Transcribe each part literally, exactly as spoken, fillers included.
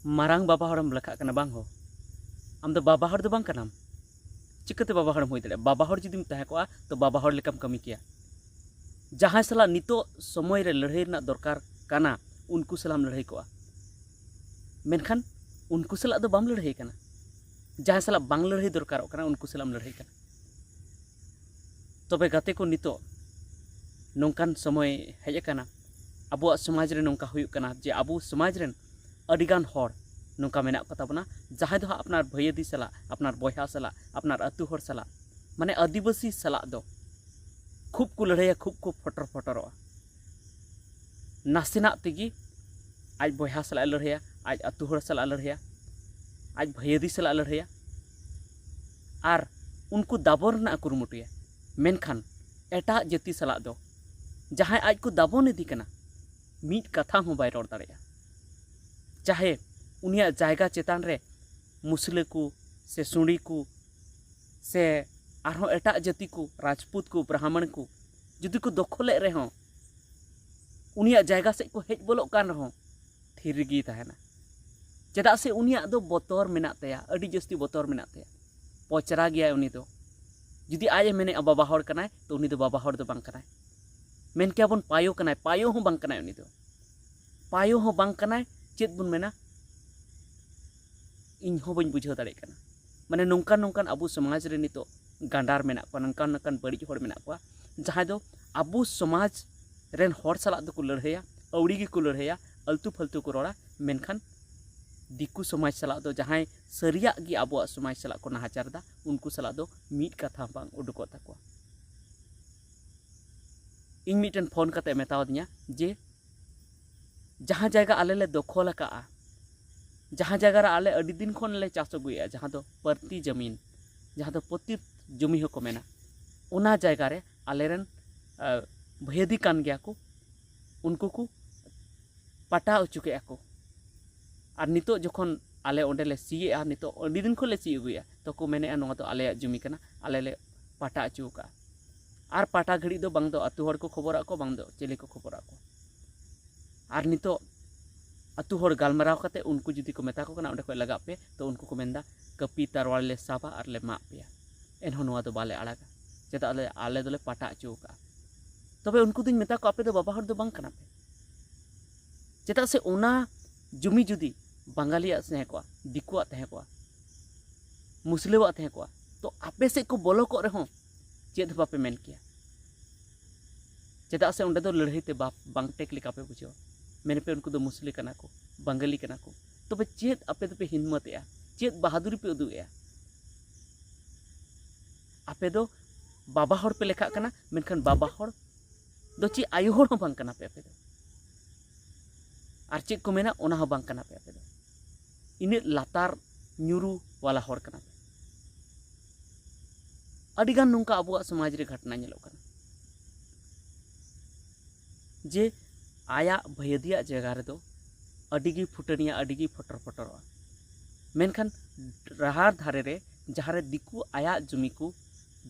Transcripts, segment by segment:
ᱢᱟᱨᱟᱝ ᱵᱟᱵᱟ ᱦᱚᱲᱮᱢ ᱞᱮᱠᱷᱟᱜ ᱠᱟᱱᱟ ᱵᱟᱝ ᱦᱳ? ᱟᱢ ᱫᱚ ᱵᱟᱵᱟ ᱦᱚᱲ ᱫᱚ ᱵᱟᱝ ᱠᱟᱱᱟᱢ᱾ ᱪᱤᱠᱟᱹᱛᱮ ᱵᱟᱵᱟ ᱦᱚᱲᱮᱢ ᱦᱩᱭ ᱫᱟᱲᱮᱭᱟᱜᱼᱟ? ᱵᱟᱵᱟ ᱦᱚᱲ ᱡᱩᱫᱤᱢ ᱛᱟᱦᱮᱸ ᱠᱚᱜᱼᱟ, ᱛᱚ ᱵᱟᱵᱟ ᱦᱚᱲ ᱞᱮᱠᱟᱢ ᱠᱟᱹᱢᱤ ᱠᱮᱭᱟ᱾ ᱡᱟᱦᱟᱸᱭ ᱥᱟᱞᱟᱜ ᱱᱤᱛᱚᱜ ᱥᱚᱢᱚᱭ ᱨᱮ ᱞᱟᱹᱲᱦᱟᱹᱭ ᱨᱮᱱᱟᱜ ᱫᱚᱨᱠᱟᱨ ᱠᱟᱱᱟ, ᱩᱱᱠᱩ ᱥᱟᱞᱟᱜ ᱮᱢ ᱞᱟᱹᱲᱦᱟᱹᱭ ᱠᱚᱜᱼᱟ᱾ ᱢᱮᱱᱠᱷᱟᱱ ᱩᱱᱠᱩ ᱥᱟᱞᱟᱜ ᱫᱚ ᱵᱟᱢ ᱞᱟᱹᱲᱦᱟᱹᱭ ᱠᱟᱱᱟ᱾ ᱡᱟᱦᱟᱸᱭ ᱥᱟᱞᱟᱜ ᱵᱟᱝ ᱞᱟᱹᱲᱦᱟᱹᱭ ᱫᱚᱨᱠᱟᱨᱚᱜ ᱠᱟᱱᱟ, ᱩᱱᱠᱩ ᱥᱟᱞᱟᱜ ᱮᱢ ᱞᱟᱹᱲᱦᱟᱹᱭ ᱠᱟᱱᱟ᱾ ᱛᱚᱵᱮ ᱜᱟᱛᱮ ᱠᱚ, ᱱᱤᱛᱚᱜ ᱱᱚᱝᱠᱟᱱ ᱥᱚᱢᱚᱭ ᱦᱮᱡ ᱟᱠᱟᱱᱟ, ᱟᱵᱚᱣᱟᱜ ᱥᱚᱢᱟᱡᱽ ᱨᱮ ᱱᱚᱝᱠᱟ ᱦᱩᱭᱩᱜ ᱠᱟᱱᱟ ᱡᱮ ᱟᱵᱚ ᱥᱚᱢᱟᱡᱽ ᱨᱮᱱ ᱟᱹᱰᱤᱜᱟᱱ ᱦᱚᱲ ᱱᱚᱝᱠᱟ ᱢᱮᱱᱟᱜ ᱠᱚ ᱛᱟᱵᱚᱱᱟ, ᱡᱟᱦᱟᱸᱭ ᱫᱚ ᱦᱟᱸᱜ ᱟᱯᱱᱟᱨ ᱵᱷᱟᱹᱭᱟᱹᱫᱤ ᱥᱟᱞᱟᱜ, ᱟᱯᱱᱟᱨ ᱵᱚᱭᱦᱟ ᱥᱟᱞᱟᱜ, ᱟᱯᱱᱟᱨ ᱟᱹᱛᱩ ᱦᱚᱲ ᱥᱟᱞᱟᱜ, ᱢᱟᱱᱮ ᱟᱹᱫᱤᱵᱟᱹᱥᱤ ᱥᱟᱞᱟᱜ ᱫᱚ ᱠᱷᱩᱵ ᱠᱚ ᱞᱟᱹᱲᱦᱟᱹᱭᱟ, ᱠᱷᱩᱵ ᱠᱚ ᱯᱷᱚᱴᱚᱨ ᱯᱷᱚᱴᱚᱨᱚᱜᱼᱟ᱾ ᱱᱟᱥᱮᱱᱟᱜ ᱛᱮᱜᱮ ᱟᱡ ᱵᱚᱭᱦᱟ ᱥᱟᱞᱟᱜ ᱮ ᱞᱟᱹᱲᱦᱟᱹᱭᱟ, ᱟᱡ ᱟᱹᱛᱩ ᱦᱚᱲ ᱥᱟᱞᱟᱜ ᱮ ᱞᱟᱹᱲᱦᱟᱹᱭᱟ, ᱟᱡ ᱵᱷᱟᱹᱭᱟᱹᱫᱤ ᱥᱟᱞᱟᱜ ᱮ ᱞᱟᱹᱲᱦᱟᱹᱭᱟ᱾ ᱟᱨ ᱩᱱᱠᱩ ᱫᱟᱵᱚᱱ ᱨᱮᱱᱟᱜ ᱮ ᱠᱩᱨᱩᱢᱩᱴᱩᱭᱟ᱾ ᱢᱮᱱᱠᱷᱟᱱ ᱮᱴᱟᱜ ᱡᱟᱹᱛᱤ ᱥᱟᱞᱟᱜ ᱫᱚ, ᱡᱟᱦᱟᱸᱭ ᱟᱡ ᱠᱚ ᱫᱟᱵᱚᱱ ᱤᱫᱤ ᱠᱟᱱᱟ, ᱢᱤᱫ ᱠᱟᱛᱷᱟ ᱦᱚᱸ ᱵᱟᱭ ᱨᱚᱲ ᱫᱟᱲᱮᱭᱟᱜᱼᱟ᱾ ᱪᱟᱦᱮ ᱩᱱᱤᱭᱟᱜ ᱡᱟᱭᱜᱟ ᱪᱮᱛᱟᱱ ᱨᱮ ᱢᱩᱥᱞᱟᱹ ᱠᱚ ᱥᱮ ᱥᱩᱸᱰᱤ ᱠᱚ ᱥᱮ ᱟᱨᱦᱚᱸ ᱮᱴᱟᱜ ᱡᱟᱹᱛᱤ ᱠᱚ, ᱨᱟᱡᱽᱯᱩᱛ ᱠᱚ, ᱵᱨᱟᱦᱢᱚᱬ ᱠᱚ ᱡᱩᱫᱤ ᱠᱚ ᱫᱚᱠᱷᱚᱞᱮᱫ ᱨᱮᱦᱚᱸ, ᱩᱱᱤᱭᱟᱜ ᱡᱟᱭᱜᱟ ᱥᱮᱫ ᱠᱚ ᱦᱮᱡ ᱵᱚᱞᱚᱜ ᱠᱟᱱ ᱨᱮᱦᱚᱸ, ᱛᱷᱤᱨ ᱨᱮᱜᱮᱭ ᱛᱟᱦᱮᱱᱟ᱾ ᱪᱮᱫᱟᱜ ᱥᱮ ᱩᱱᱤᱭᱟᱜ ᱫᱚ ᱵᱚᱛᱚᱨ ᱢᱮᱱᱟᱜ ᱛᱟᱭᱟ, ᱟᱹᱰᱤ ᱡᱟᱹᱥᱛᱤ ᱵᱚᱛᱚᱨ ᱢᱮᱱᱟᱜ ᱛᱟᱭᱟ᱾ ᱯᱚᱪᱨᱟ ᱜᱮᱭᱟᱭ ᱩᱱᱤ ᱫᱚ᱾ ᱡᱩᱫᱤ ᱟᱡ ᱮ ᱢᱮᱱᱮᱫᱼᱟ ᱵᱟᱵᱟ ᱦᱚᱲ ᱠᱟᱱᱟᱭ, ᱛᱚ ᱩᱱᱤ ᱫᱚ ᱵᱟᱵᱟ ᱦᱚᱲ ᱫᱚ ᱵᱟᱝ ᱠᱟᱱᱟᱭ᱾ ᱢᱮᱱ ᱠᱮᱭᱟ ᱵᱚᱱ ᱯᱟᱭᱳ ᱠᱟᱱᱟᱭ, ᱯᱟᱭᱳ ᱦᱚᱸ ᱵᱟᱝ ᱠᱟᱱᱟᱭ ᱩᱱᱤ ᱫᱚ᱾ ᱯᱟᱭᱳ ᱦᱚᱸ ᱵᱟᱝ ᱠᱟᱱᱟᱭ, ᱪᱮᱫ ᱵᱚᱱ ᱢᱮᱱᱟ? ᱤᱧ ᱦᱚᱸ ᱵᱟᱹᱧ ᱵᱩᱡᱷᱟᱹᱣ ᱫᱟᱲᱮᱭᱟᱜ ᱠᱟᱱᱟ᱾ ᱢᱟᱱᱮ ᱱᱚᱝᱠᱟᱱ ᱱᱚᱝᱠᱟᱱ ᱟᱵᱚ ᱥᱚᱢᱟᱡᱽ ᱨᱮ ᱱᱤᱛᱚᱜ ᱜᱟᱸᱰᱟᱨ ᱢᱮᱱᱟᱜ ᱠᱚᱣᱟ, ᱱᱚᱝᱠᱟᱱ ᱱᱚᱝᱠᱟᱱ ᱵᱟᱹᱲᱤᱡ ᱦᱚᱲ ᱢᱮᱱᱟᱜ ᱠᱚᱣᱟ, ᱡᱟᱦᱟᱸᱭ ᱫᱚ ᱟᱵᱚ ᱥᱚᱢᱟᱡᱽ ᱨᱮᱱ ᱦᱚᱲ ᱥᱟᱞᱟᱜ ᱫᱚᱠᱚ ᱞᱟᱹᱲᱦᱟᱹᱭᱟ, ᱟᱹᱣᱲᱤ ᱜᱮᱠᱚ ᱞᱟᱹᱲᱦᱟᱹᱭᱟ, ᱟᱹᱞᱛᱩ ᱯᱷᱟᱹᱞᱛᱩ ᱠᱚ ᱨᱚᱲᱟ, ᱢᱮᱱᱠᱷᱟᱱ ᱫᱤᱠᱩ ᱥᱚᱢᱟᱡᱽ ᱥᱟᱞᱟᱜ ᱫᱚ, ᱡᱟᱦᱟᱸᱭ ᱥᱟᱹᱨᱤᱭᱟᱜ ᱜᱮ ᱟᱵᱚᱣᱟᱜ ᱥᱚᱢᱟᱡᱽ ᱥᱟᱞᱟᱜ ᱠᱚ ᱱᱟᱦᱟᱪᱟᱨ ᱮᱫᱟ, ᱩᱱᱠᱩ ᱥᱟᱞᱟᱜ ᱫᱚ ᱢᱤᱫ ᱠᱟᱛᱷᱟ ᱦᱚᱸ ᱵᱟᱝ ᱩᱰᱩᱠᱚᱜ ᱛᱟᱠᱚᱣᱟ᱾ ᱤᱧ ᱢᱤᱫᱴᱮᱱ ᱯᱷᱳᱱ ᱠᱟᱛᱮ ᱢᱮᱛᱟᱣᱟᱫᱤᱧᱟ ᱡᱮ ᱡᱟᱦᱟᱸ ᱡᱟᱭᱜᱟ ᱟᱞᱮ ᱞᱮ ᱫᱚᱠᱷᱚᱞ ᱟᱠᱟᱫᱼᱟ, ᱡᱟᱦᱟᱸ ᱡᱟᱭᱜᱟ ᱨᱮ ᱟᱞᱮ ᱟᱹᱰᱤ ᱫᱤᱱ ᱠᱷᱚᱱ ᱞᱮ ᱪᱟᱥ ᱟᱹᱜᱩᱭᱮᱫᱼᱟ, ᱡᱟᱦᱟᱸ ᱫᱚ ᱯᱟᱹᱨᱛᱤ ᱡᱟᱹᱢᱤᱱ, ᱡᱟᱦᱟᱸ ᱫᱚ ᱯᱚᱛᱤᱛ ᱡᱚᱢᱤ ᱦᱚᱸᱠᱚ ᱢᱮᱱᱟ, ᱚᱱᱟ ᱡᱟᱭᱜᱟ ᱨᱮ ᱟᱞᱮᱨᱮᱱ, ᱟᱹ, ᱵᱷᱟᱹᱭᱟᱹᱫᱤ ᱠᱟᱱ ᱜᱮᱭᱟ ᱠᱚ, ᱩᱱᱠᱩ ᱠᱚ ᱯᱟᱴᱟ ᱦᱚᱪᱚ ᱠᱮᱫᱼᱟ ᱠᱚ᱾ ᱟᱨ ᱱᱤᱛᱚᱜ ᱡᱚᱠᱷᱚᱱ ᱟᱞᱮ ᱚᱸᱰᱮ ᱞᱮ ᱥᱤᱭᱮᱫᱼᱟ, ᱱᱤᱛᱚᱜ ᱟᱹᱰᱤ ᱫᱤᱱ ᱠᱷᱚᱱ ᱞᱮ ᱥᱤ ᱟᱹᱜᱩᱭᱮᱫᱼᱟ, ᱛᱚ ᱠᱚ ᱢᱮᱱᱮᱫᱼᱟ, "ᱱᱚᱣᱟ ᱫᱚ ᱟᱞᱮᱭᱟᱜ ᱡᱚᱢᱤ ᱠᱟᱱᱟ, ᱟᱞᱮ ᱞᱮ ᱯᱟᱴᱟ ᱦᱚᱪᱚ ᱟᱠᱟᱫᱼᱟ᱾" ᱟᱨ ᱯᱟᱴᱟ ᱜᱷᱟᱹᱲᱤᱡ ᱫᱚ ᱵᱟᱝ ᱫᱚ ᱟᱹᱛᱩ ᱦᱚᱲ ᱠᱚ ᱠᱷᱚᱵᱚᱨᱟᱜ ᱠᱚ, ᱵᱟᱝ ᱫᱚ ᱪᱤᱞᱤ ᱠᱚ ᱠᱷᱚᱵᱚᱨᱟᱜ ᱠᱚ᱾ ᱟᱨ ᱱᱤᱛᱚᱜ ᱟᱹᱛᱩ ᱦᱚᱲ ᱜᱟᱞᱢᱟᱨᱟᱣ ᱠᱟᱛᱮ ᱩᱱᱠᱩ ᱡᱩᱫᱤ ᱠᱚ ᱢᱮᱛᱟ ᱠᱚ ᱠᱟᱱᱟ ᱚᱸᱰᱮ ᱠᱷᱚᱱ ᱞᱟᱜᱟᱜ ᱯᱮ, ᱛᱚ ᱩᱱᱠᱩ ᱠᱚ ᱢᱮᱱᱫᱟ ᱠᱟᱹᱯᱤ ᱛᱟᱨᱣᱟᱲ ᱞᱮ ᱥᱟᱵᱟ ᱟᱨ ᱞᱮ ᱢᱟᱜ ᱯᱮᱭᱟ, ᱮᱱᱦᱚᱸ ᱱᱚᱣᱟ ᱫᱚ ᱵᱟᱞᱮ ᱟᱲᱟᱜᱟ᱾ ᱪᱮᱫᱟᱜ ᱞᱮ, ᱟᱞᱮ ᱫᱚᱞᱮ ᱯᱟᱴᱟ ᱦᱚᱪᱚ ᱟᱠᱟᱫᱼᱟ᱾ ᱛᱚᱵᱮ ᱩᱱᱠᱩ ᱫᱚᱧ ᱢᱮᱛᱟ ᱠᱚᱣᱟ, ᱟᱯᱮ ᱫᱚ ᱵᱟᱵᱟ ᱦᱚᱲ ᱫᱚ ᱵᱟᱝ ᱠᱟᱱᱟ ᱯᱮ᱾ ᱪᱮᱫᱟᱜ ᱥᱮ ᱚᱱᱟ ᱡᱩᱢᱤ ᱡᱩᱫᱤ ᱵᱟᱝᱜᱟᱞᱤᱭᱟᱜ ᱛᱟᱦᱮᱸ ᱠᱚᱜᱼᱟ, ᱫᱤᱠᱩᱣᱟᱜ ᱛᱟᱦᱮᱸ ᱠᱚᱜᱼᱟ, ᱢᱩᱥᱞᱟᱹᱣᱟᱜ ᱛᱟᱦᱮᱸ ᱠᱚᱜᱼᱟ, ᱛᱚ ᱟᱯᱮ ᱥᱮᱫ ᱠᱚ ᱵᱚᱞᱚ ᱠᱚᱜ ᱨᱮᱦᱚᱸ ᱪᱮᱫ ᱦᱚᱸ ᱵᱟᱯᱮ ᱢᱮᱱ ᱠᱮᱭᱟ᱾ ᱪᱮᱫᱟᱜ ᱥᱮ ᱚᱸᱰᱮ ᱫᱚ ᱞᱟᱹᱲᱦᱟᱹᱭ ᱛᱮ ᱵᱟᱯ-, ᱵᱟᱝ ᱴᱮᱠ ᱞᱮᱠᱟ ᱯᱮ ᱵᱩᱡᱷᱟᱹᱣᱟ᱾ ᱢᱮᱱ ᱯᱮ ᱩᱱᱠᱩ ᱫᱚ ᱢᱩᱥᱞᱟᱹ ᱠᱟᱱᱟ ᱠᱚ, ᱵᱟᱝᱜᱟᱞᱤ ᱠᱟᱱᱟ ᱠᱚ, ᱛᱚᱵᱮ ᱪᱮᱫ ᱟᱯᱮ ᱫᱚᱯᱮ ᱦᱤᱢᱢᱚᱛᱮᱜᱼᱟ? ᱪᱮᱫ ᱵᱟᱦᱟᱫᱩᱨᱤ ᱯᱮ ᱩᱫᱩᱜ ᱮᱜᱼᱟ? ᱟᱯᱮ ᱫᱚ ᱵᱟᱵᱟ ᱦᱚᱲ ᱯᱮ ᱞᱮᱠᱷᱟᱜ ᱠᱟᱱᱟ, ᱢᱮᱱᱠᱷᱟᱱ ᱵᱟᱵᱟ ᱦᱚᱲ ᱫᱚ ᱪᱮᱫ ᱟᱭᱳ ᱦᱚᱲ ᱦᱚᱸ ᱵᱟᱝ ᱠᱟᱱᱟ ᱯᱮ ᱟᱯᱮ ᱫᱚ᱾ ᱟᱨ ᱪᱮᱫ ᱠᱚ ᱢᱮᱱᱟ, ᱚᱱᱟ ᱦᱚᱸ ᱵᱟᱝ ᱠᱟᱱᱟ ᱯᱮ ᱟᱯᱮ ᱫᱚ᱾ ᱤᱱᱟᱹᱜ ᱞᱟᱛᱟᱨ ᱧᱩᱨᱩ ᱣᱟᱞᱟ ᱦᱚᱲ ᱠᱟᱱᱟ ᱯᱮ᱾ ᱟᱹᱰᱤᱜᱟᱱ ᱱᱚᱝᱠᱟ ᱟᱵᱚᱣᱟᱜ ᱥᱚᱢᱟᱡᱽ ᱨᱮ ᱜᱷᱚᱴᱱᱟ ᱧᱮᱞᱚᱜ ᱠᱟᱱᱟ ᱡᱮ ᱟᱭᱟᱜ ᱵᱷᱟᱹᱭᱟᱹᱫᱤᱭᱟᱜ ᱡᱟᱭᱜᱟ ᱨᱮᱫᱚ ᱟᱹᱰᱤᱜᱮ ᱯᱷᱩᱴᱟᱹᱱᱤᱭᱟ, ᱟᱹᱰᱤᱜᱮ ᱯᱷᱚᱴᱚᱨ ᱯᱷᱚᱴᱚᱨᱚᱜᱼᱟ᱾ ᱢᱮᱱᱠᱷᱟᱱ ᱰᱟᱦᱟᱨ ᱫᱷᱟᱨᱮ ᱨᱮ ᱡᱟᱦᱟᱸ ᱨᱮ ᱫᱤᱠᱩ ᱟᱭᱟᱜ ᱡᱩᱢᱤ ᱠᱚ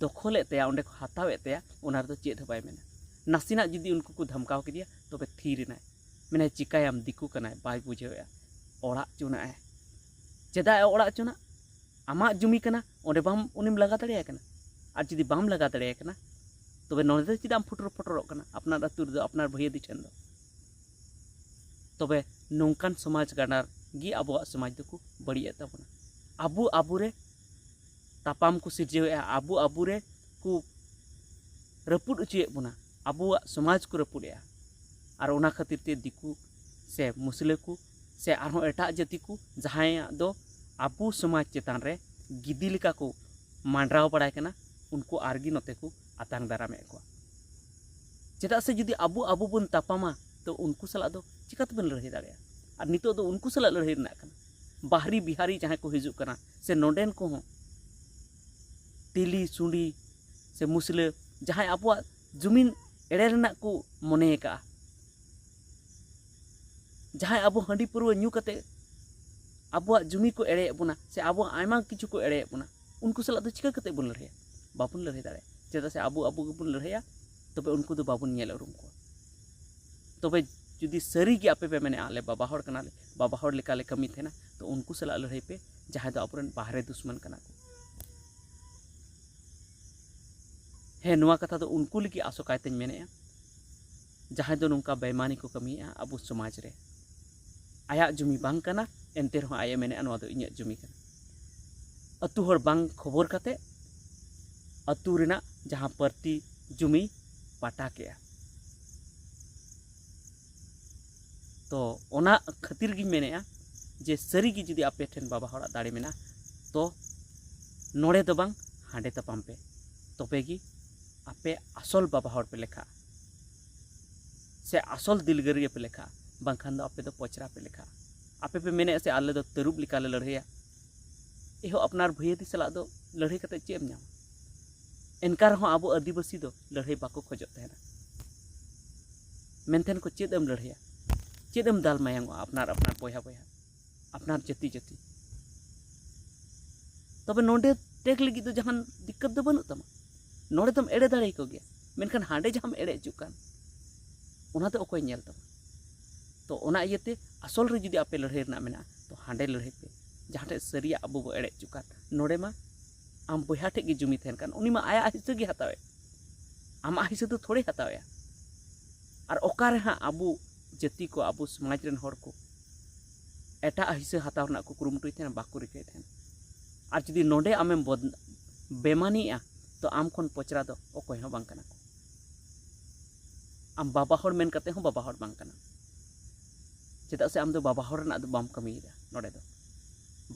ᱫᱚᱠᱷᱚᱞᱮᱫ ᱛᱟᱭᱟ, ᱚᱸᱰᱮ ᱠᱚ ᱦᱟᱛᱟᱣᱮᱫ ᱛᱟᱭᱟ, ᱚᱱᱟ ᱨᱮᱫᱚ ᱪᱮᱫ ᱦᱚᱸ ᱵᱟᱭ ᱢᱮᱱᱟ᱾ ᱱᱟᱥᱮᱱᱟᱜ ᱡᱩᱫᱤ ᱩᱱᱠᱩ ᱠᱚ ᱫᱷᱟᱢᱠᱟᱣ ᱠᱮᱫᱮᱭᱟ, ᱛᱚᱵᱮ ᱛᱷᱤᱨ ᱮᱱᱟᱭ᱾ ᱢᱮᱱᱟᱭ, ᱪᱤᱠᱟᱹᱭᱟᱢ, ᱫᱤᱠᱩ ᱠᱟᱱᱟᱭ, ᱵᱟᱭ ᱵᱩᱡᱷᱟᱹᱣᱮᱫᱼᱟ, ᱚᱲᱟᱜ ᱪᱚᱱᱟᱜᱼᱟᱭ᱾ ᱪᱮᱫᱟᱜ ᱮ ᱚᱲᱟᱜ ᱪᱚᱱᱟᱜ? ᱟᱢᱟᱜ ᱡᱩᱢᱤ ᱠᱟᱱᱟ, ᱚᱸᱰᱮ ᱵᱟᱢ, ᱩᱱᱤᱢ ᱞᱟᱜᱟ ᱫᱟᱲᱮᱭᱟᱭ ᱠᱟᱱᱟ᱾ ᱟᱨ ᱡᱩᱫᱤ ᱵᱟᱢ ᱞᱟᱜᱟ ᱫᱟᱲᱮᱭᱟᱭ ᱠᱟᱱᱟ, ᱛᱚᱵᱮ ᱱᱚᱰᱮ ᱫᱚ ᱪᱮᱫᱟᱜ ᱮᱢ ᱯᱷᱚᱴᱚᱨ ᱯᱷᱚᱴᱚᱨᱚᱜ ᱠᱟᱱᱟ ᱟᱯᱱᱟᱨ ᱟᱹᱛᱩ ᱨᱮᱫᱚ, ᱟᱯᱱᱟᱨ ᱵᱷᱟᱹᱭᱟᱹᱫᱤ ᱴᱷᱮᱱ ᱫᱚ? ᱛᱚᱵᱮ ᱱᱚᱝᱠᱟᱱ ᱥᱚᱢᱟᱡᱽ ᱜᱟᱰᱟᱨ ᱜᱮ ᱟᱵᱚᱣᱟᱜ ᱥᱚᱢᱟᱡᱽ ᱫᱚᱠᱚ ᱵᱟᱹᱲᱤᱡᱮᱫ ᱛᱟᱵᱚᱱᱟ᱾ ᱟᱵᱚ ᱟᱵᱚᱨᱮ ᱛᱟᱯᱟᱢ ᱠᱚ ᱥᱤᱨᱡᱟᱹᱣᱮᱫᱼᱟ, ᱟᱵᱚ ᱟᱵᱚᱨᱮ ᱠᱚ ᱨᱟᱹᱯᱩᱫ ᱦᱚᱪᱚᱭᱮᱫ ᱵᱚᱱᱟ, ᱟᱵᱚᱣᱟᱜ ᱥᱚᱢᱟᱡᱽ ᱠᱚ ᱨᱟᱹᱯᱩᱫᱮᱜᱼᱟ᱾ ᱟᱨ ᱚᱱᱟ ᱠᱷᱟᱹᱛᱤᱨ ᱛᱮ ᱫᱤᱠᱩ ᱥᱮ ᱢᱩᱥᱞᱟᱹ ᱠᱚ ᱥᱮ ᱟᱨᱦᱚᱸ ᱮᱴᱟᱜ ᱡᱟᱹᱛᱤ ᱠᱚ, ᱡᱟᱦᱟᱸᱭᱟᱜ ᱫᱚ ᱟᱵᱚ ᱥᱚᱢᱟᱡᱽ ᱪᱮᱛᱟᱱ ᱨᱮ ᱜᱤᱫᱤ ᱞᱮᱠᱟ ᱠᱚ ᱢᱟᱸᱰᱨᱟᱣ ᱵᱟᱲᱟᱭ ᱠᱟᱱᱟ, ᱩᱱᱠᱩ ᱟᱨᱜᱮ ᱱᱚᱛᱮ ᱠᱚ ᱟᱛᱟᱝ ᱫᱟᱨᱟᱢᱮᱫ ᱠᱚᱣᱟ᱾ ᱪᱮᱫᱟᱜ ᱥᱮ ᱡᱩᱫᱤ ᱟᱵᱚ ᱟᱵᱚ ᱵᱚᱱ ᱛᱟᱯᱟᱢᱟ, ᱛᱚ ᱩᱱᱠᱩ ᱥᱟᱞᱟᱜ ᱫᱚ ᱪᱤᱠᱟ ᱛᱮᱵᱚᱱ ᱞᱟᱹᱲᱦᱟᱹᱭ ᱫᱟᱲᱮᱭᱟᱜᱼᱟ? ᱟᱨ ᱱᱤᱛᱚᱜ ᱫᱚ ᱩᱱᱠᱩ ᱥᱟᱞᱟᱜ ᱞᱟᱹᱲᱦᱟᱹᱭ ᱨᱮᱱᱟᱜ ᱠᱟᱱᱟ᱾ ᱵᱟᱦᱨᱤ ᱵᱤᱦᱟᱨᱤ ᱡᱟᱦᱟᱸᱭ ᱠᱚ ᱦᱤᱡᱩᱜ ᱠᱟᱱᱟ, ᱥᱮ ᱱᱚᱰᱮᱱ ᱠᱚᱦᱚᱸ ᱛᱤᱞᱤ, ᱥᱩᱸᱰᱤ, ᱥᱮ ᱢᱩᱥᱞᱟᱹ, ᱡᱟᱦᱟᱸᱭ ᱟᱵᱚᱣᱟᱜ ᱡᱩᱢᱤᱱ ᱮᱲᱮ ᱨᱮᱱᱟᱜ ᱠᱚ ᱢᱚᱱᱮ ᱟᱠᱟᱫᱼᱟ, ᱡᱟᱦᱟᱸᱭ ᱟᱵᱚ ᱦᱟᱺᱰᱤ ᱯᱟᱹᱨᱣᱟᱹ ᱧᱩ ᱠᱟᱛᱮ ᱟᱵᱚᱣᱟᱜ ᱡᱩᱢᱤ ᱠᱚ ᱮᱲᱮᱭᱮᱫ ᱵᱚᱱᱟ, ᱥᱮ ᱟᱵᱚᱣᱟᱜ ᱟᱭᱢᱟ ᱠᱤᱪᱷᱩ ᱠᱚ ᱮᱲᱮᱭᱮᱫ ᱵᱚᱱᱟ, ᱩᱱᱠᱩ ᱥᱟᱞᱟᱜ ᱫᱚ ᱪᱤᱠᱟᱹ ᱠᱟᱛᱮ ᱵᱚᱱ ᱞᱟᱹᱲᱦᱟᱹᱭᱟ? ᱵᱟᱵᱚᱱ ᱞᱟᱹᱲᱦᱟᱹᱭ ᱫᱟᱲᱮᱭᱟᱜᱼᱟ᱾ ᱪᱮᱫᱟᱜ ᱥᱮ ᱟᱵᱚ ᱟᱵᱚ ᱜᱮᱵᱚᱱ ᱞᱟᱹᱲᱦᱟᱹᱭᱟ, ᱛᱚᱵᱮ ᱩᱱᱠᱩ ᱫᱚ ᱵᱟᱵᱚᱱ ᱧᱮᱞ ᱩᱨᱩᱢ ᱠᱚᱣᱟ᱾ ᱛᱚᱵᱮ ᱡᱩᱫᱤ ᱥᱟᱹᱨᱤ ᱜᱮ ᱟᱯᱮ ᱯᱮ ᱢᱮᱱᱮᱫᱼᱟ, "ᱟᱞᱮ ᱵᱟᱵᱟ ᱦᱚᱲ ᱠᱟᱱᱟᱞᱮ, ᱵᱟᱵᱟ ᱦᱚᱲ ᱞᱮᱠᱟᱞᱮ ᱠᱟᱹᱢᱤ ᱛᱟᱦᱮᱱᱟ", ᱛᱚ ᱩᱱᱠᱩ ᱥᱟᱞᱟᱜ ᱞᱟᱹᱲᱦᱟᱹᱭ ᱯᱮ, ᱡᱟᱦᱟᱸᱭ ᱫᱚ ᱟᱵᱚᱨᱮᱱ ᱵᱟᱦᱨᱮ ᱫᱩᱥᱢᱚᱱ ᱠᱟᱱᱟ ᱠᱚ᱾ ᱦᱮᱸ, ᱱᱚᱣᱟ ᱠᱟᱛᱷᱟ ᱫᱚ ᱩᱱᱠᱩ ᱞᱟᱹᱜᱤᱫ ᱟᱥᱚᱠᱟᱭ ᱛᱮᱧ ᱢᱮᱱᱮᱫᱼᱟ, ᱡᱟᱦᱟᱸᱭ ᱫᱚ ᱱᱚᱝᱠᱟ ᱵᱮᱭᱢᱟᱱᱤ ᱠᱚ ᱠᱟᱹᱢᱤᱭᱮᱫᱼᱟ ᱟᱵᱚ ᱥᱚᱢᱟᱡᱽ ᱨᱮ᱾ ᱟᱭᱟᱜ ᱡᱩᱢᱤ ᱵᱟᱝ ᱠᱟᱱᱟ, ᱮᱱᱛᱮ ᱨᱮᱦᱚᱸ ᱟᱡ ᱮ ᱢᱮᱱᱮᱫᱼᱟ, "ᱱᱚᱣᱟ ᱫᱚ ᱤᱧᱟᱹᱜ ᱡᱩᱢᱤ ᱠᱟᱱᱟ᱾" ᱟᱹᱛᱩ ᱦᱚᱲ ᱵᱟᱝ ᱠᱷᱚᱵᱚᱨ ᱠᱟᱛᱮ ᱟᱹᱛᱩ ᱨᱮᱱᱟᱜ ᱡᱟᱦᱟᱸ ᱯᱟᱹᱨᱛᱤ ᱡᱩᱢᱤ ᱯᱟᱴᱟ ᱠᱮᱜᱼᱟ᱾ ᱛᱚ ᱚᱱᱟ ᱠᱷᱟᱹᱛᱤᱨ ᱜᱤᱧ ᱢᱮᱱᱮᱫᱼᱟ ᱡᱮ ᱥᱟᱹᱨᱤᱜᱮ ᱡᱩᱫᱤ ᱟᱯᱮ ᱴᱷᱮᱱ ᱵᱟᱵᱟ ᱦᱚᱲᱟᱜ ᱫᱟᱲᱮ ᱢᱮᱱᱟᱜᱼᱟ, ᱛᱚ ᱱᱚᱰᱮ ᱫᱚ ᱵᱟᱝ, ᱦᱟᱸᱰᱮ ᱛᱟᱯᱟᱢ ᱯᱮ, ᱛᱚᱵᱮ ᱜᱮ ᱟᱯᱮ ᱟᱥᱚᱞ ᱵᱟᱵᱟ ᱦᱚᱲ ᱯᱮ ᱞᱮᱠᱷᱟᱜᱼᱟ, ᱥᱮ ᱟᱥᱚᱞ ᱫᱤᱞᱜᱟᱹᱨᱤᱭᱟᱹ ᱯᱮ ᱞᱮᱠᱷᱟᱜᱼᱟ, ᱵᱟᱝᱠᱷᱟᱱ ᱫᱚ ᱟᱯᱮ ᱫᱚ ᱯᱚᱪᱨᱟ ᱯᱮ ᱞᱮᱠᱷᱟᱜᱼᱟ᱾ ᱟᱯᱮ ᱯᱮ ᱢᱮᱱᱮᱫᱼᱟ ᱥᱮ ᱟᱞᱮ ᱫᱚ ᱛᱟᱹᱨᱩᱵ ᱞᱮᱠᱟᱞᱮ ᱞᱟᱹᱲᱦᱟᱹᱭᱟ᱾ ᱮᱦᱚ, ᱟᱯᱱᱟᱨ ᱵᱷᱟᱹᱭᱟᱹᱫᱤ ᱥᱟᱞᱟᱜ ᱫᱚ ᱞᱟᱹᱲᱦᱟᱹᱭ ᱠᱟᱛᱮ ᱪᱮᱫ ᱮᱢ ᱧᱟᱢᱟ? ᱮᱱᱠᱟ ᱨᱮᱦᱚᱸ ᱟᱵᱚ ᱟᱹᱫᱤᱵᱟᱹᱥᱤ ᱫᱚ ᱞᱟᱹᱲᱦᱟᱹᱭ ᱵᱟᱠᱚ ᱠᱷᱚᱡᱚᱜ ᱛᱟᱦᱮᱱᱟ᱾ ᱢᱮᱱᱛᱮᱱ ᱠᱚ ᱪᱮᱫ ᱮᱢ ᱞᱟᱹᱲᱦᱟᱹᱭᱟ? ᱪᱮᱫ ᱮᱢ ᱫᱟᱞ ᱢᱟᱭᱟᱝᱚᱜᱼᱟ ᱟᱯᱱᱟᱨ ᱟᱯᱱᱟᱨ ᱵᱚᱭᱦᱟ ᱵᱚᱭᱦᱟ, ᱟᱯᱱᱟᱨ ᱡᱟᱹᱛᱤ ᱡᱟᱹᱛᱤ? ᱛᱚᱵᱮ ᱱᱚᱰᱮ ᱴᱮᱠ ᱞᱟᱹᱜᱤᱫ ᱫᱚ ᱡᱟᱦᱟᱱ ᱫᱤᱠᱠᱟᱛ ᱫᱚ ᱵᱟᱹᱱᱩᱜ ᱛᱟᱢᱟ᱾ ᱱᱚᱰᱮ ᱫᱚᱢ ᱮᱲᱮ ᱫᱟᱲᱮᱭᱟᱠᱚ ᱜᱮᱭᱟ, ᱢᱮᱱᱠᱷᱟᱱ ᱦᱟᱸᱰᱮ ᱡᱟᱦᱟᱸᱢ ᱮᱲᱮ ᱦᱚᱪᱚᱜ ᱠᱟᱱ, ᱚᱱᱟ ᱫᱚ ᱚᱠᱚᱭ ᱧᱮᱞ ᱛᱟᱢᱟ? ᱛᱚ ᱚᱱᱟ ᱤᱭᱟᱹᱛᱮ ᱟᱥᱚᱞ ᱨᱮ ᱡᱩᱫᱤ ᱟᱯᱮ ᱞᱟᱹᱲᱦᱟᱹᱭ ᱨᱮᱱᱟᱜ ᱢᱮᱱᱟᱜᱼᱟ, ᱛᱚ ᱦᱟᱸᱰᱮ ᱞᱟᱹᱲᱦᱟᱹᱭ ᱯᱮ, ᱡᱟᱦᱟᱸ ᱴᱷᱮᱡ ᱥᱟᱹᱨᱤᱭᱟᱜ ᱟᱵᱚ ᱵᱚ ᱮᱲᱮ ᱦᱚᱪᱚᱜ ᱠᱟᱱ᱾ ᱱᱚᱰᱮ ᱢᱟ ᱟᱢ ᱵᱚᱭᱦᱟ ᱴᱷᱮᱡ ᱜᱮ ᱡᱩᱢᱤ ᱛᱟᱦᱮᱱ ᱠᱟᱱ, ᱩᱱᱤ ᱢᱟ ᱟᱭᱟᱜ ᱦᱤᱥᱟᱹ ᱜᱮ ᱦᱟᱛᱟᱣᱮᱫ, ᱟᱢᱟᱜ ᱦᱤᱥᱟᱹ ᱫᱚ ᱛᱷᱚᱲᱮ ᱦᱟᱛᱟᱣᱮᱫᱼᱟ᱾ ᱟᱨ ᱚᱠᱟᱨᱮ ᱦᱟᱸᱜ ᱟᱵᱚ ᱡᱟᱹᱛᱤ ᱠᱚ, ᱟᱵᱚ ᱥᱚᱢᱟᱡᱽ ᱨᱮᱱ ᱦᱚᱲ ᱠᱚ ᱮᱴᱟᱜ ᱦᱤᱥᱟᱹ ᱦᱟᱛᱟᱣ ᱨᱮᱱᱟᱜ ᱠᱚ ᱠᱩᱨᱩᱢᱩᱴᱩᱭ ᱛᱟᱦᱮᱱᱟ, ᱵᱟᱠᱚ ᱨᱤᱠᱟᱹᱭ ᱛᱟᱦᱮᱱᱟ᱾ ᱟᱨ ᱡᱩᱫᱤ ᱱᱚᱰᱮ ᱟᱢᱮᱢ ᱵᱚᱫ-, ᱵᱮᱢᱟᱱᱤᱜᱼᱟ, ᱛᱚ ᱟᱢ ᱠᱷᱚᱱ ᱯᱚᱪᱨᱟ ᱫᱚ ᱚᱠᱚᱭ ᱦᱚᱸ ᱵᱟᱝ ᱠᱟᱱᱟ ᱠᱚ᱾ ᱟᱢ ᱵᱟᱵᱟ ᱦᱚᱲ ᱢᱮᱱ ᱠᱟᱛᱮ ᱦᱚᱸ ᱵᱟᱵᱟ ᱦᱚᱲ ᱵᱟᱝ ᱠᱟᱱᱟ, ᱪᱮᱫᱟᱜ ᱥᱮ ᱟᱢ ᱫᱚ ᱵᱟᱵᱟ ᱦᱚᱲ ᱨᱮᱱᱟᱜ ᱫᱚ ᱵᱟᱢ ᱠᱟᱹᱢᱤᱭᱮᱫᱟ᱾ ᱱᱚᱰᱮ ᱫᱚ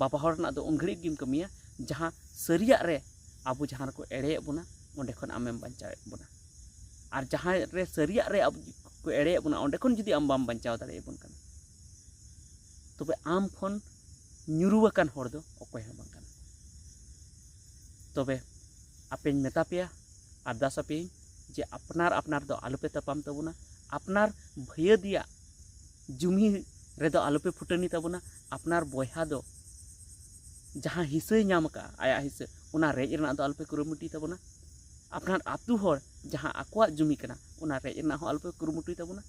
ᱵᱟᱵᱟ ᱦᱚᱲ ᱨᱮᱱᱟᱜ ᱫᱚ ᱩᱱ ᱜᱷᱟᱹᱲᱤᱡ ᱜᱮᱢ ᱠᱟᱹᱢᱤᱭᱟ, ᱡᱟᱦᱟᱸ ᱥᱟᱹᱨᱤᱭᱟᱜ ᱨᱮ ᱟᱵᱚ ᱡᱟᱦᱟᱸ ᱨᱮᱠᱚ ᱮᱲᱮᱭᱮᱫ ᱵᱚᱱᱟ, ᱚᱸᱰᱮ ᱠᱷᱚᱱ ᱟᱢᱮᱢ ᱵᱟᱧᱪᱟᱣᱮᱫ ᱵᱚᱱᱟ᱾ ᱟᱨ ᱡᱟᱦᱟᱸ ᱨᱮ ᱥᱟᱹᱨᱤᱭᱟᱜ ᱨᱮ ᱟᱵᱚ ᱠᱚ ᱮᱲᱮᱭᱮᱫ ᱵᱚᱱᱟ, ᱚᱸᱰᱮ ᱠᱷᱚᱱ ᱡᱩᱫᱤ ᱟᱢ ᱵᱟᱢ ᱵᱟᱧᱪᱟᱣ ᱫᱟᱲᱮᱭᱟᱵᱚᱱ ᱠᱟᱱᱟ, ᱛᱚᱵᱮ ᱟᱢ ᱠᱷᱚᱱ ᱧᱩᱨᱩ ᱟᱠᱟᱱ ᱦᱚᱲ ᱫᱚ ᱚᱠᱚᱭ ᱦᱚᱸ ᱵᱟᱝ ᱠᱟᱱᱟ᱾ ᱛᱚᱵᱮ ᱟᱯᱮᱧ ᱢᱮᱛᱟ ᱯᱮᱭᱟ, ᱟᱨᱫᱟᱥ ᱟᱯᱮᱭᱟᱹᱧ ᱡᱮ ᱟᱯᱱᱟᱨ ᱟᱯᱱᱟᱨ ᱫᱚ ᱟᱞᱚᱯᱮ ᱛᱟᱯᱟᱢ ᱛᱟᱵᱚᱱᱟ, ᱟᱯᱱᱟᱨ ᱵᱷᱟᱹᱭᱟᱹᱫᱤᱭᱟᱜ ᱡᱩᱢᱤ ᱨᱮᱫᱚ ᱟᱞᱚᱯᱮ ᱯᱷᱩᱴᱟᱹᱱᱤ ᱛᱟᱵᱚᱱᱟ᱾ ᱟᱯᱱᱟᱨ ᱵᱚᱭᱦᱟ ᱫᱚ ᱡᱟᱦᱟᱸ ᱦᱤᱥᱟᱹᱭ ᱧᱟᱢ ᱟᱠᱟᱫᱼᱟ, ᱟᱭᱟᱜ ᱦᱤᱥᱟᱹ, ᱚᱱᱟ ᱨᱮᱡ ᱨᱮᱱᱟᱜ ᱫᱚ ᱟᱞᱚᱯᱮ ᱠᱩᱨᱩᱢᱩᱴᱩᱭ ᱛᱟᱵᱚᱱᱟ᱾ ᱟᱯᱱᱟᱨ ᱟᱹᱛᱩ ᱦᱚᱲ ᱡᱟᱦᱟᱸ ᱟᱠᱚᱣᱟᱜ ᱡᱩᱢᱤ ᱠᱟᱱᱟ, ᱚᱱᱟ ᱨᱮᱡ ᱨᱮᱱᱟᱜ ᱦᱚᱸ ᱟᱞᱚᱯᱮ ᱠᱩᱨᱩᱢᱩᱴᱩᱭ ᱛᱟᱵᱚᱱᱟ᱾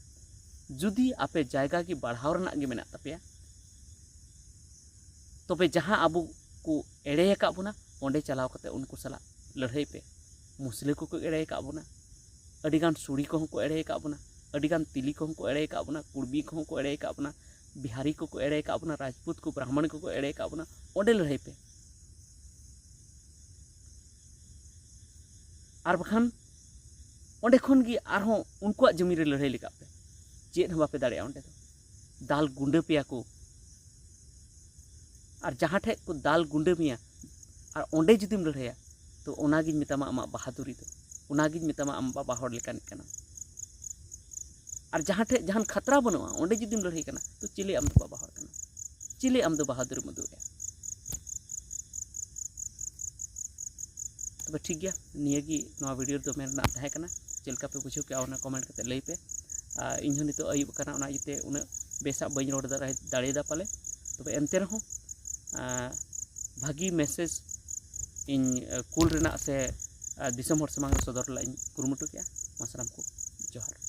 ᱡᱩᱫᱤ ᱟᱯᱮ ᱡᱟᱭᱜᱟ ᱜᱮ ᱵᱟᱲᱦᱟᱣ ᱨᱮᱱᱟᱜ ᱜᱮ ᱢᱮᱱᱟᱜ ᱛᱟᱯᱮᱭᱟ, ᱛᱚᱵᱮ ᱡᱟᱦᱟᱸ ᱟᱵᱚ ᱠᱚ ᱮᱲᱮ ᱟᱠᱟᱫ ᱵᱚᱱᱟ, ᱚᱸᱰᱮ ᱪᱟᱞᱟᱣ ᱠᱟᱛᱮ ᱩᱱᱠᱩ ᱥᱟᱞᱟᱜ ᱞᱟᱹᱲᱦᱟᱹᱭ ᱯᱮ᱾ ᱢᱩᱥᱞᱟᱹ ᱠᱚᱠᱚ ᱮᱲᱮ ᱟᱠᱟᱫ ᱵᱚᱱᱟ, ᱟᱹᱰᱤᱜᱟᱱ ᱥᱩᱲᱤ ᱠᱚᱦᱚᱸ ᱠᱚ ᱮᱲᱮ ᱟᱠᱟᱫ ᱵᱚᱱᱟ, ᱟᱹᱰᱤᱜᱟᱱ ᱛᱤᱞᱤ ᱠᱚᱦᱚᱸ ᱠᱚ ᱮᱲᱮ ᱟᱠᱟᱫ ᱵᱚᱱᱟ, ᱠᱩᱲᱵᱤ ᱠᱚᱦᱚᱸ ᱠᱚ ᱮᱲᱮ ᱟᱠᱟᱫ ᱵᱚᱱᱟ, ᱵᱤᱦᱟᱨᱤ ᱠᱚᱠᱚ ᱮᱲᱮ ᱟᱠᱟᱫ ᱵᱚᱱᱟ, ᱨᱟᱡᱽᱯᱩᱛ ᱠᱚ, ᱵᱨᱟᱦᱢᱚᱬ ᱠᱚᱠᱚ ᱮᱲᱮ ᱟᱠᱟᱫ ᱵᱚᱱᱟ, ᱚᱸᱰᱮ ᱞᱟᱹᱲᱦᱟᱹᱭ ᱯᱮ᱾ ᱟᱨ ᱵᱟᱠᱷᱟᱱ ᱚᱸᱰᱮ ᱠᱷᱚᱱ ᱜᱮ ᱟᱨᱦᱚᱸ ᱩᱱᱠᱩᱣᱟᱜ ᱡᱚᱢᱤ ᱨᱮ ᱞᱟᱹᱲᱦᱟᱹᱭ ᱞᱟᱜᱟᱜ ᱯᱮ᱾ ᱪᱮᱫ ᱦᱚᱸ ᱵᱟᱯᱮ ᱫᱟᱲᱮᱭᱟᱜᱼᱟ ᱚᱸᱰᱮ ᱫᱚ᱾ ᱫᱟᱞ ᱜᱩᱸᱰᱟᱹ ᱯᱮᱭᱟ ᱠᱚ᱾ ᱟᱨ ᱡᱟᱦᱟᱸ ᱴᱷᱮᱡ ᱠᱚ ᱫᱟᱞ ᱜᱩᱸᱰᱟᱹ ᱢᱮᱭᱟ, ᱟᱨ ᱚᱸᱰᱮ ᱡᱩᱫᱤᱢ ᱞᱟᱹᱲᱦᱟᱹᱭᱟ, ᱛᱚ ᱚᱱᱟᱜᱤᱧ ᱢᱮᱛᱟᱢᱟ ᱟᱢᱟᱜ ᱵᱟᱦᱟᱫᱩᱨᱤ ᱫᱚ, ᱚᱱᱟᱜᱤᱧ ᱢᱮᱛᱟᱢᱟ ᱟᱢ ᱵᱟᱵᱟ ᱦᱚᱲ ᱞᱮᱠᱟᱱᱤᱡ ᱠᱟᱱᱟᱢ᱾ ᱟᱨ ᱡᱟᱦᱟᱸ ᱴᱷᱮᱡ ᱡᱟᱦᱟᱱ ᱠᱷᱟᱛᱨᱟ ᱵᱟᱹᱱᱩᱜᱼᱟ, ᱚᱸᱰᱮ ᱡᱩᱫᱤᱢ ᱞᱟᱹᱲᱦᱟᱹᱭ ᱠᱟᱱᱟ, ᱛᱚ ᱪᱤᱞᱤ ᱟᱢ ᱫᱚ ᱵᱟᱵᱟ ᱦᱚᱲ ᱠᱟᱱᱟᱢ? ᱪᱤᱞᱤ ᱟᱢ ᱫᱚ ᱵᱟᱦᱟᱫᱩᱨᱤᱢ ᱩᱫᱩᱜ ᱮᱫᱟ? ᱛᱚᱵᱮ ᱴᱷᱤᱠ ᱜᱮᱭᱟ, ᱱᱤᱭᱟᱹ ᱜᱮ ᱱᱚᱣᱟ ᱵᱷᱤᱰᱤᱭᱳ ᱨᱮᱫᱚ ᱢᱮᱱ ᱨᱮᱱᱟᱜ ᱛᱟᱦᱮᱸ ᱠᱟᱱᱟ᱾ ᱪᱮᱫ ᱞᱮᱠᱟ ᱯᱮ ᱵᱩᱡᱷᱟᱹᱣ ᱠᱮᱜᱼᱟ, ᱚᱱᱟ ᱠᱚᱢᱮᱱᱴ ᱠᱟᱛᱮ ᱞᱟᱹᱭ ᱯᱮ᱾ ᱟᱨ ᱤᱧ ᱦᱚᱸ ᱱᱤᱛᱚᱜ ᱟᱹᱭᱩᱵ ᱟᱠᱟᱱᱟ, ᱚᱱᱟ ᱤᱭᱟᱹᱛᱮ ᱩᱱᱟᱹᱜ ᱵᱮᱥᱟᱜ ᱵᱟᱹᱧ ᱨᱚᱲ ᱫᱟᱲᱮ-, ᱫᱟᱲᱮᱭᱟᱫᱟ ᱯᱟᱞᱮ᱾ ᱛᱚᱵᱮ ᱮᱱᱛᱮ ᱨᱮᱦᱚᱸ, ᱟᱨ, ᱵᱷᱟᱹᱜᱤ ᱢᱮᱥᱮᱡᱽ ᱤᱧ, ᱟᱨ, ᱠᱩᱞ ᱨᱮᱱᱟᱜ ᱥᱮ, ᱟᱨ, ᱫᱤᱥᱚᱢ ᱦᱚᱲ ᱥᱟᱢᱟᱝ ᱨᱮ ᱥᱚᱫᱚᱨ ᱨᱮᱱᱟᱜ ᱤᱧ ᱠᱩᱨᱩᱢᱩᱴᱩ ᱠᱮᱜᱼᱟ᱾ ᱢᱟ ᱥᱟᱱᱟᱢ ᱠᱚ ᱡᱚᱦᱟᱨ᱾